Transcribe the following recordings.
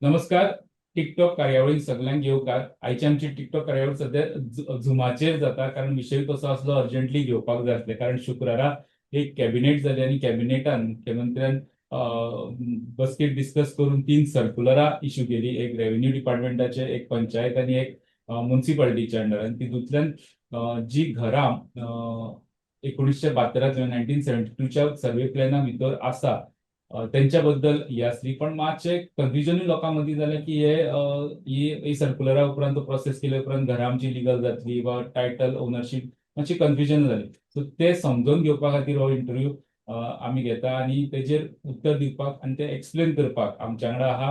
नमस्कार, टिकटॉक कार्यावळीन सगल्यांक येवकार. आयची आमची टिकटॉक कार्यावळ सध्या झुमाचेर जाता, कारण विशय तसो आसलो, अर्जंटली घेवपाक जाय आसले, कारण शुक्रारा एक कॅबिनेट जाली आनी कॅबिनेटान मुख्यमंत्र्यान बसकेट डिस्कस करून तीन सर्क्युलरां इश्यू केली, एक रेव्हेन्यू डिपार्टमेंटाचे, एक पंचायत आनी एक मुन्सिपालिटीच्या अंडर. आनी तितूंतल्यान जी घरां 1972 1972च्या सर्वे प्लॅना भितर आसा तेंच्या बद्दल ही आसली. पण मातशें कन्फ्युजनूय लोकां मदीं जालें की हे ही सर्क्युलरा उपरांत, प्रोसेस केल्या उपरांत घरां आमची लिगल जातली वा टायटल ओनरशीप, मातशी कन्फ्युजन जाली. सो ते समजून घेवपा खातीर हो इंटरव्यू आमी घेता आनी तेजेर उत्तर दिवपाक आनी ते एक्सप्लेन करपाक आमच्या वांगडा आहा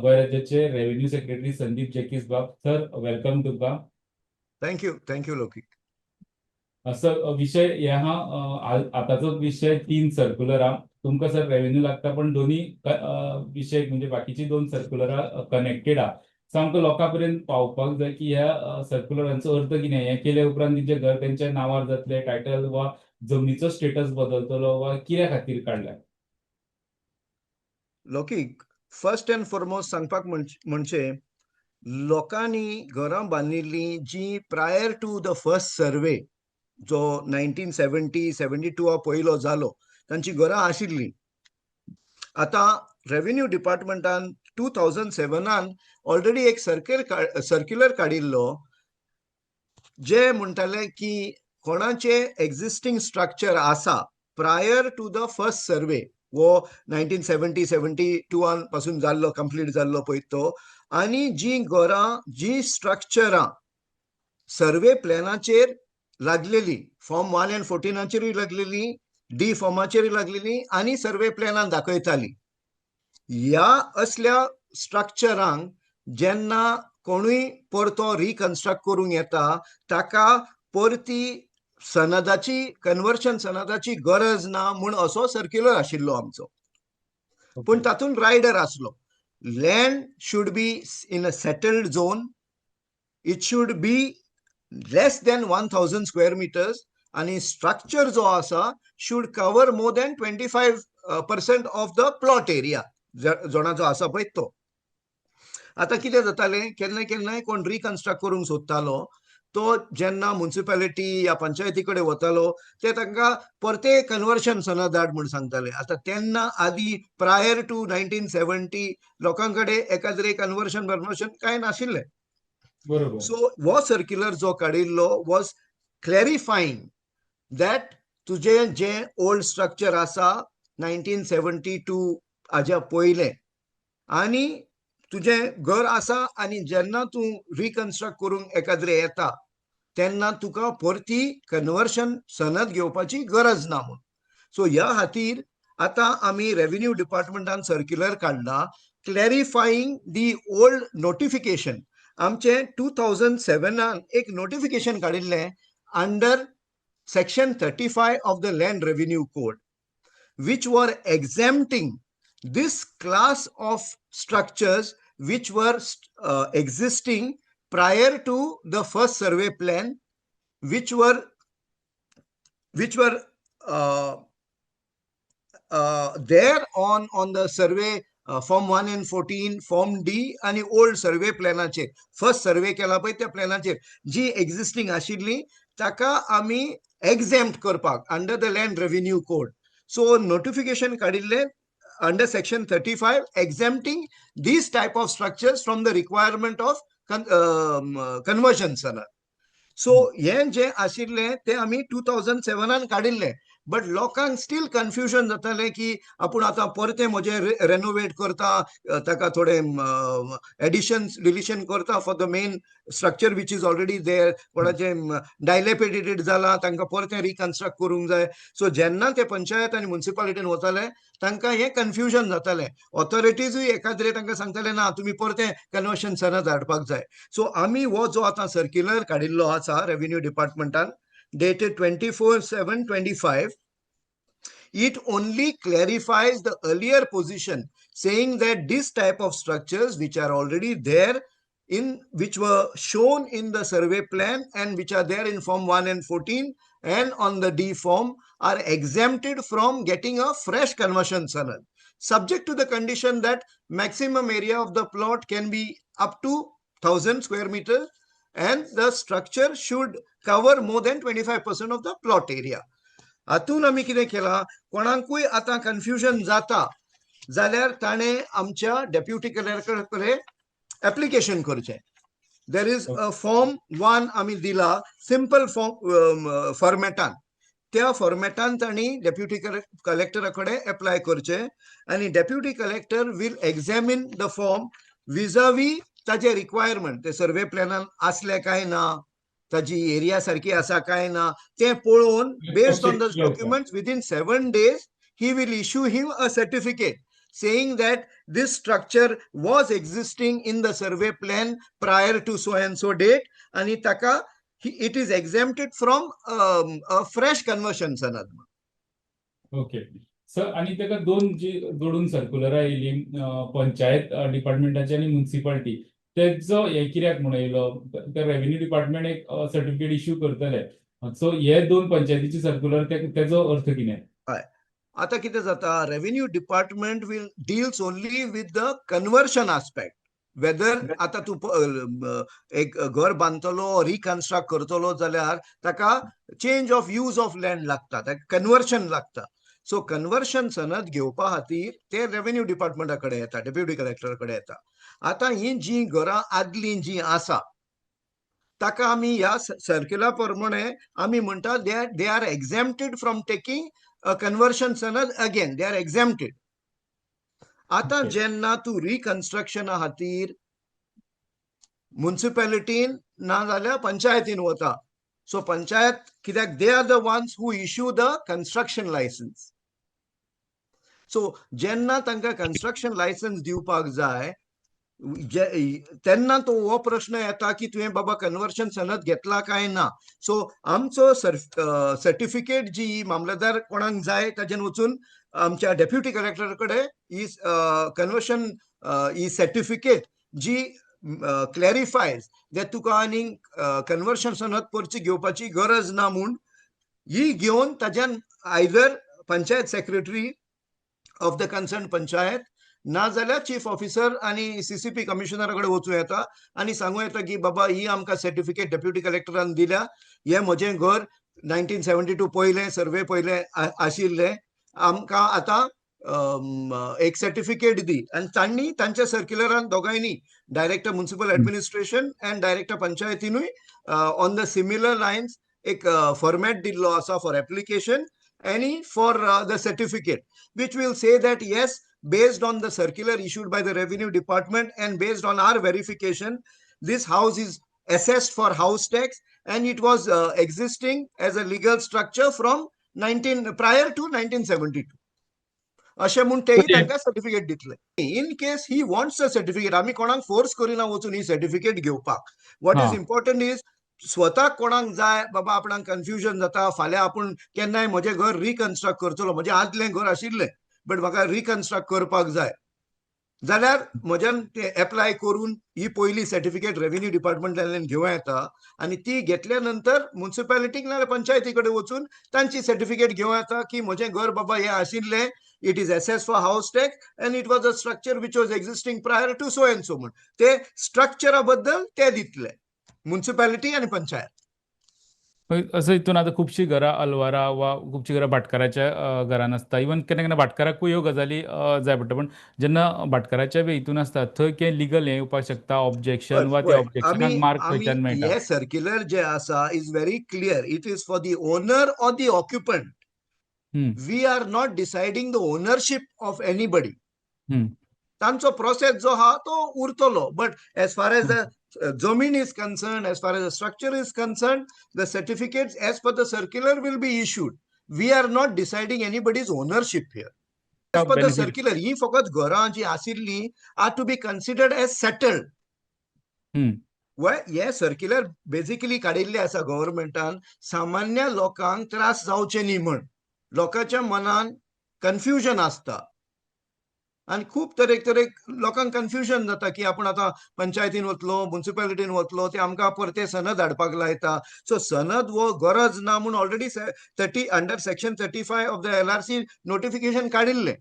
गोंय राज्याचे रेव्हेन्यू सेक्रेटरी संदीप जेकीस बाब. सर, welcome तुमकां. Thank you, thank you Laukik. Sir, विशय हे आहा, आतांचो विशय तीन सर्क्युलरां. तुमकां सर रेव्हेन्यू लागता, पण दोन्ही विशय म्हणजे बाकीची दोन सर्क्युलरां कनेक्टेड आहा. सो आमकां लोकां पर्यंत पावपाक जाय की ह्या सर्क्युलरांचो अर्थ कितें, हें केले उपरांत तेंचें घर तेंच्या नांवार जातलें, टायटल वा जमनीचो स्टेटस बदलतलो वा कित्या खातीर काडल्या? लौकीक, फर्स्ट अँड फॉरमोस्ट सांगपाक म्हणचे लोकांनी घरां बांदिल्लीं जी prior to the first survey, जो 1970-72 पयलो जालो, तांची घरां आशिल्लीं. आतां रेव्हेन्यू डिपार्टमेंटान 2007आन ऑलरेडी एक सर्क्युलर काडिल्लो, जे म्हणटाले की कोणाचे एक्झिस्टींग स्ट्रक्चर आसा prior to the first survey, वो 1970-72आन पासून जाल्लो, कंप्लीट जाल्लो पळय तो, आनी जी घरां, जी स्ट्रक्चरां सर्वे प्लॅनाचेर लागलेली, फॉर्म 1 अँड 14आचेरूय लागलेली, डी फॉर्माचेरूय लागलेली आनी सर्वे प्लॅनान दाखयताली, ह्या असल्या स्ट्रक्चरांक जेन्ना कोणूय परतो रिकन्स्ट्रक्ट करूंक येता, ताका परती सनदाची, कन्वर्शन सनदाची गरज ना म्हूण असो सर्क्युलर आशिल्लो आमचो. पूण तातूंत रायडर आसलो: land should be in a settled zone, it should be less than 1000 square meters आनी स्ट्रक्चर जो आसा should cover more than 25% of the plot area जोणाचो आसा पळय तो. आतां कितें जातालें, केन्ना केन्नाय कोण रिकन्स्ट्रक्ट करूंक सोदतालो, तो जेन्ना मुन्सिपालिटी या पंचायती कडेन वतालो, ते तांकां परते कन्वर्शन सनद धाड म्हूण सांगताले. आतां तेन्ना आदी प्रायर टू 1970 लोकां कडेन एकाद्रे कन्वर्शन बर्वर्शन कांय नाशिल्लें. सो हो सर्क्युलर जो काडिल्लो वॉज क्लॅरिफाईंग that तुजें जें ओल्ड स्ट्रक्चर आसा 1972 हाज्या पयलें आनी तुजें घर आसा आनी जेन्ना तूं रिकन्स्ट्रक्ट करूंक एकाद्रे येता, तेन्ना तुका परती कन्वर्शन सनद घेवपाची गरज ना म्हूण. सो ह्या खातीर आतां आमी रेव्हेन्यू डिपार्टमेंटान सर्क्युलर काडला क्लॅरिफाईंग दी ओल्ड नोटिफिकेशन. आमचें 2007आन एक नोटिफिकेशन काडिल्लें under section 35 of the Land Revenue Code, which were exempting this class of structures which were existing prior to the first survey plan, which were there on the survey form 1 and 14, form D आणि old survey प्लॅनाचेर, first survey केला पळय त्या प्लॅनाचेर जी existing आशिल्ली, ताका आमी एक्झेम्प्ट करपाक under the Land Revenue Code. So notification काडिल्लें under section 35 exempting these type of structures from the requirement of conversion sanad. So हें जें आशिल्लें तें आमी 2007आन काडिल्लें, बट लोकांक स्टील कन्फ्युजन जातालें की आपूण आतां परतें म्हजें रेनोवेट करता, ताका थोडे एडिशन डिलिशन करता for the main structure which is already there, कोणाचें डायलेपिडेटेड जालां, तांकां परतें रिकन्स्ट्रक्ट करूंक जाय. सो जेन्ना ते पंचायत आनी मुन्सिपालिटीन वताले, तांकां हें कन्फ्युजन जातालें. ऑथॉरिटीजूय एकाद्रे तांकां सांगताले, ना, तुमी परतें कन्वर्शन सनद हाडपाक जाय. सो आमी हो जो आतां सर्क्युलर काडिल्लो आसा revenue डिपार्टमेंटान, dated 24/7/25, it only clarifies the earlier position, saying that this type of structures which are already there in which were shown in the survey plan and which are there in form 1 and 14 and on the D form are exempted from getting a fresh conversion sanad. subject to the condition that maximum area of the plot can be up to 1000 square meter and the structure should cover more than 25% of the plot area. हातून आमी कितें केलां, कोणाकूय आतां confusion जाता जाल्यार ताणें आमच्या डेप्युटी कलेक्टर कडेन एप्लिकेशन करचें. There is a form one आमी दिला सिंपल फॉर्म फॉर्मेटान. त्या फॉर्मेटान तांणी डेप्युटी कलेक्टरा कडेन एप्लाय करचें आनी deputy collector will examine the form vis-a-vis ताचे रिक्वायरमेंट, ते सर्वे प्लॅनान आसले काय ना, ताजी एरिया सारकी आसा काय ना तें पळोवन based on the documents within 7 days he will issue him a certificate saying that this structure was existing in the survey plan prior to so and so date आणि ताका it is exempted from a fresh conversion sanad. Okay sir, आणि ताका दोन जी जोडून सर्क्युलरां येयली, पंचायत डिपार्टमेंटाची आनी municipality, तेजो हे कित्याक म्हणून येयलो? ते रेव्हेन्यू डिपार्टमेंट एक सर्टिफिकेट इश्यू करतले, सो हे दोन पंचायतीचे सर्क्युलर, तेजो अर्थ कितें? आता कितें जाता, revenue department will deals only with the conversion aspect, whether आता तूं एक घर बांदतलो, रिकन्स्ट्रक्ट करतलो जाल्यार ताका change of use of land लागता, ताका कन्वर्शन लागता. सो कन्वर्शन सनद घेवपा खातीर ते रेव्हेन्यू डिपार्टमेंटा कडेन येता, डेप्युटी कलेक्टरा कडेन येता. आतां ही जी घरां आदलीं जी आसा ताका आमी ह्या सर्क्युलर प्रमाणे आमी म्हणटा they are exempted from taking a conversion sanad again, they are exempted. आता जेन्ना तूं रिकन्स्ट्रक्शना खातीर मुन्सिपेलिटीन ना जाल्यार पंचायतीन वता, सो पंचायत कित्याक they are the ones who issue the construction license. So जेन्ना तांकां कन्स्ट्रक्शन लायसन्स दिवपाक जाय तेन्ना तो हो प्रश्न येता की तुवें बाबा कन्वर्शन सनद घेतला काय ना. सो आमचो सर्टिफिकेट जी मामलेदार कोणाक जाय ताजेन वचून आमच्या डेप्युटी कलेक्टर कडेन ही कन्वर्शन ही सर्टिफिकेट जी क्लॅरिफायज that तुका आनीक कन्वर्शन सनद परती घेवपाची गरज ना म्हूण, ही घेवन ताज्यान either panchayat secretary of the concern panchayat ना जाल्यार चीफ ऑफिसर आनी सीसीपी कमिशनरा कडेन वचूं येता आनी सांगू येता की बाबा, ही आमकां सर्टिफिकेट डेप्युटी कलेक्टरान दिल्या, हें म्हजें घर 1972 पयलें सर्वे पयलें आशिल्लें, आमकां आतां एक सर्टिफिकेट दी. आनी तांणी तांच्या सर्क्युलरान दोगांयनी, director municipal administration and director पंचायतीनूय, on the similar lines एक फॉर्मॅट दिल्लो आसा फॉर एप्लिकेशन आनी for the certificate, which will say that yes, based on the circular issued by the revenue department and based on our verification, this house is assessed for house tax and it was existing as a legal structure from 19 prior to 1972 अशें म्हूण तेय तांकां certificate दितले in case he wants a certificate. आमी कोणाक force करिना वचून ही certificate घेवपाक. What is important is स्वताक कोणाक जाय बाबा, आपणाक कन्फ्युजन जाता, फाल्यां आपूण केन्नाय म्हजें घर रिकन्स्ट्रक्ट करतलो, म्हजें आदलें घर आशिल्लें बट म्हाका रिकन्स्ट्रक्ट करपाक जाय जाल्यार म्हज्यान ते एप्लाय करून ही पयली सर्टिफिकेट रेव्हेन्यू डिपार्टमेंटांतल्यान घेवं येता आनी ती घेतल्या नंतर मुन्सिपालिटीक नाजाल्यार पंचायती कडेन वचून तांची सर्टिफिकेट घेवं येता की म्हजें घर बाबा हें आशिल्लें, it is assessed for house tax and it was a structure which was existing prior to so and so म्हण ते स्ट्रक्चरा बद्दल ते दितले मुन्सिपालिटी आनी पंचायत. असो हितून आतां खुबशीं घरां अल्वारा वा खुबशीं घरां भाटकाराच्या घरान आसता. इवन केन्ना केन्ना भाटकाराकूय ह्यो गजाली जाय पडटा, पण जेन्ना भाटकाराच्या बी हितून आसता थंय कितें लिगल हें येवपाक शकता, ऑब्जेक्शन वा त्या पळय, ऑब्जेक्शनाक आमी मार्क आमी खंयच्यान मेळटा? हे सर्क्युलर जे आसा is very clear, it is for the owner or the occupant. We are not deciding the ownership of anybody. तांचो प्रोसेस जो आहा तो उरतलो, but as far as the जमीन is concerned, as far as the structure is concerned, the certificates as per the circular will be issued. We are not deciding anybody's ownership here. As per the benefit. Circular, ही फकत घरां जी आशिल्ली are to be considered as settled. हे circular basically काडिल्ले आसा गव्हर्मेंटान सामान्य लोकांक त्रास जावचे न्ही म्हण. लोकांच्या मनान कन्फ्युजन आसता आनी खूब तरेक तरेक लोकांक कन्फ्युजन जाता की आपूण आतां पंचायतीन वतलो, मुन्सिपालिटीन वतलो, ते आमकां परते सनद हाडपाक लायता. सो सनद हो गरज ना म्हूण already 30 under section 35 of the LRC notification काडिल्लें.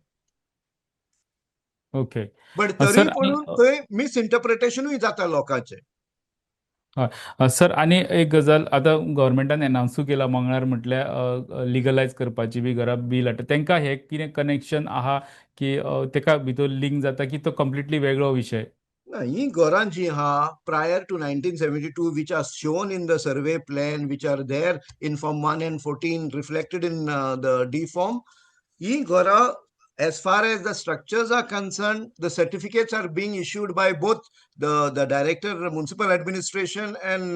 ओके. बट तरी सर, आणि पणून थंय मिसइंटरप्रिटेशनूय जाता लोकांचें. हय सर, आनी एक गजाल, आतां गव्हर्मेंटान एनावन्सूय केला मंगळार म्हटल्यार लिगलायज करपाची बी घरां बील हाडटा, तांकां हें कितें कनेक्शन आहा की तेका भितर लिंक जाता की तो कंप्लिटली वेगळो विशय? ना, ही घरां जी आहा prior to 1972, which are shown in the survey plan, which are there in form 1 and 14, reflected in the D form, ही घरां, as far as the structures are concerned, the certificates are being issued by both the Director Municipal Administration and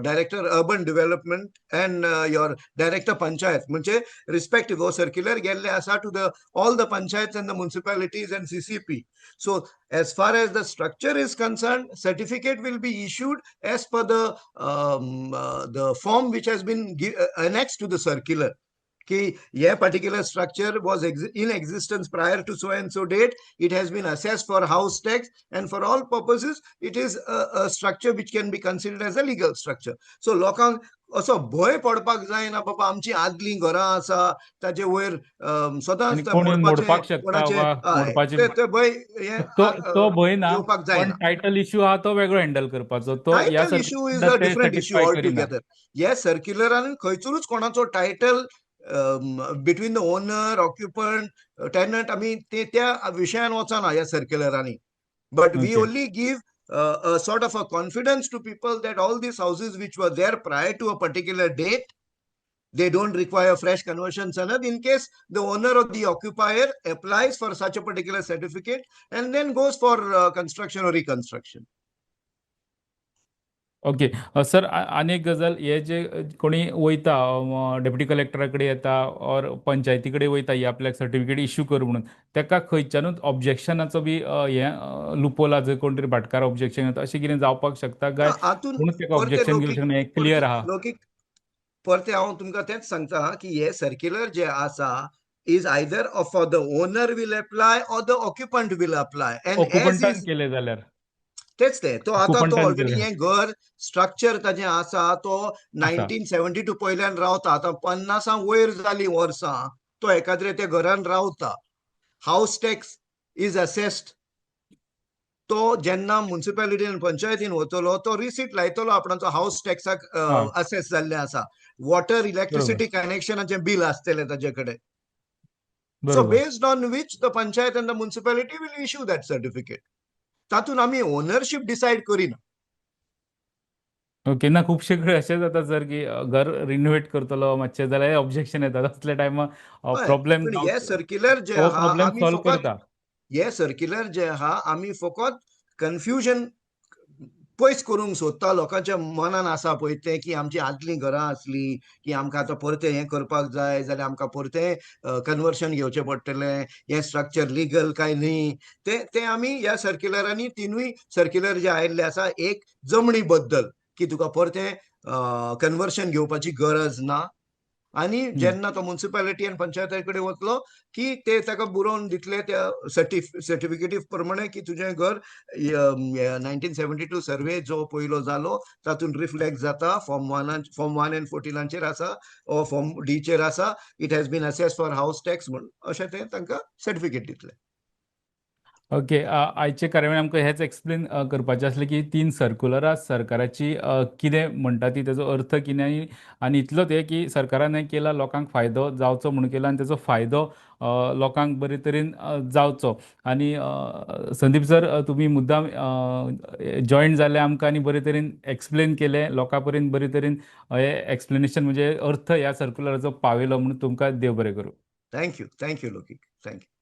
Director Urban Development and your Director Panchayat. म्हणजे respective हो circular गेल्ले आसा to the all the panchayats and the municipalities and CCP. So as far as the structure is concerned, certificate will be issued as per the form which has been annexed to the circular. की हे particular structure was in existence prior to so and so date, it has been assessed for house tax, and for all purposes, it is a structure which can be considered as a legal structure. So लोकांक असो भंय पडपाक जायना, बाबा आमची आदलीं घरां आसा, ताजे वयर सदांच आनी कोण येवन मोडपाक शकता कोणाचे वा हय, मोडपाची ते भंय हे तो तो भंय ना, येवपाक पण जायना. टायटल इश्यू आहा तो वेगळो हँडल करपाचो, तो ह्या Title issue is a ते different issue satisfy करिना. altogether. हे सर्क्युलरान खंयसरूच कोणाचो title between the owner, occupant, tenant, आमी ते त्या विशयान वचना ह्या सर्क्युलरांनी, but we only give a sort of a confidence to people that all these houses which were there prior to a particular date, they don't require fresh conversion sanad in case the owner or the occupier applies for such a particular certificate and then goes for construction or reconstruction. Okay sir, आनी एक गजाल, हे जे कोणी वयता, deputy कलेक्टरा कडेन येता or पंचायती कडेन वयता ही आपल्याक सर्टिफिकेट इश्यू कर म्हणून, ताका खंयच्यानूच ऑब्जेक्शनाचो बी हें लुपोल आहा, जंय कोण तरी भाटकार ऑब्जेक्शन येता, अशें कितें जावपाक शकता काय हातून कोणूच ताका परते ऑब्जेक्शन घेवंक लोकीक शकना, हें क्लियर आहा? लोकीक, परते हांव तुमकां तेंच सांगता की हे सर्क्युलर जे आसा is either for the owner will apply or the occupant will apply and as ऑक्युपंटान is केलें जाल्यार तेच ते तो आतां तो ऑक्युपंटान ऑलरेडी केलें हें घर स्ट्रक्चर ताजें आसा, तो आसा 1972 पयल्यान रावता, आतां 50 वयर जालीं वर्सां तो एकाद्रे त्या घरान रावता. हावस टॅक्स is assessed. तो जेन्ना मुन्सिपालिटीन पंचायतीन वतलो, तो रिसीट लायतलो आपणाचो हावस टॅक्साक असेस जाल्लें आसा, वॉटर इलेक्ट्रिसिटी कनेक्शनाचें बील आसतलें ताजे कडेन. So based on which the panchayat and the municipality will issue that certificate. तातूंत आमी ओनरशीप डिसायड करिना. ओके, ना, खुबशे कडेन अशें जाता सर की घर रिनोवेट करतलो मातशें जाल्यार ऑब्जेक्शन येता, तसल्या टायमार हय, प्रॉब्लेम पूण हे सर्क्युलर जे हो आहा प्रॉब्लेम आमी सॉल्व फकत करता. हे सर्क्युलर जे आहा, आमी फकत कन्फ्युजन पयस करूंक सोदता. लोकांच्या मनान आसा पळय तें की आमची आदलीं घरां आसलीं की आमकां आतां परतें हें करपाक जाय जाल्यार आमकां परतें कन्वर्शन घेवचें पडटलें, हें स्ट्रक्चर लिगल काय न्ही, तें तें आमी ह्या सर्क्युलरांनी, तिनूय सर्क्युलर जे आयिल्ले आसा, एक जमणी बद्दल की तुका परतें कन्वर्शन घेवपाची गरज ना आनी जेन्ना तो मुन्सिपालिटी आनी पंचायती कडेन वतलो की ते ताका बरोवन दितले त्या सर्टिफिकेटी प्रमाणे की तुजें घर 1972 सर्वे जो पयलो जालो तातूंत रिफ्लेक्ट जाता, फॉर्म वनान, फॉर्म 1 एंड 14चेर आसा ओ फॉर्म डीचेर आसा, it has been assessed for house tax म्हूण अशें ते तांकां सर्टिफिकेट दितले. ओके, आयचे कार्यावळी आमकां हेच एक्सप्लेन करपाचें आसलें की तीन सर्कुलरां सरकाराची कितें म्हणटा ती, तेजो अर्थ कितें आनी इतलोच हें की सरकारान हें केलां लोकांक फायदो जावचो म्हणून केला आनी तेजो फायदो लोकांक बरे तरेन जावचो. आनी संदीप सर, तुमी मुद्दाम जॉयन जाले आमकां आनी बरे तरेन एक्सप्लेन केलें लोकां पर्यंत, बरे तरेन हें एक्सप्लेनेशन म्हणजे अर्थ ह्या सर्कुलराचो पावयलो म्हणून तुमकां देव बरें करूं. Thank you, thank you Lokik, thank you.